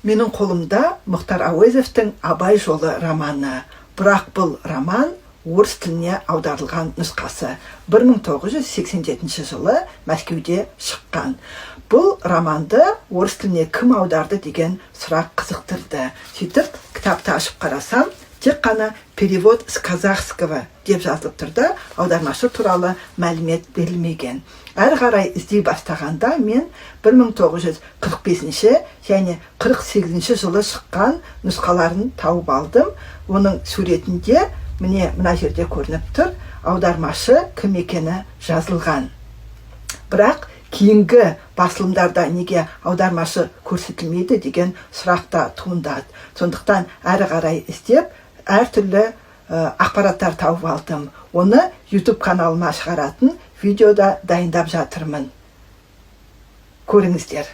Менің қолымда Мұхтар Әуезовтің «Абай жолы» романы. Бірақ бұл роман орыс тіліне аударылған нұсқасы, 1987 жылы Мәскеуде шыққан. Бұл романды орыс тіліне кім аударды деген сұрақ қызықтырды. Сөйтіп, кітапты ашып қарасам, тек қана «перевод с казахского» деп жазылып тұр да, аудармашы туралы мәлімет берілмеген. Әрі қарай іздей бастағанда, мен 1945 және 48 жылы шыққан нұсқаларын тауып алдым. Оның суретінде, міне, мына жерде көрініп тұр, аудармашы кім екені жазылған. Бірақ кейінгі басылымдарда неге аудармашы көрсетілмейді деген сұрақ та туындады. Сондықтан әрі қарай іздеп, әртүрлі ақпараттар тауып алдым. Оны YouTube каналыма шығаратын видеода дайындап жатырмын, көріңіздер.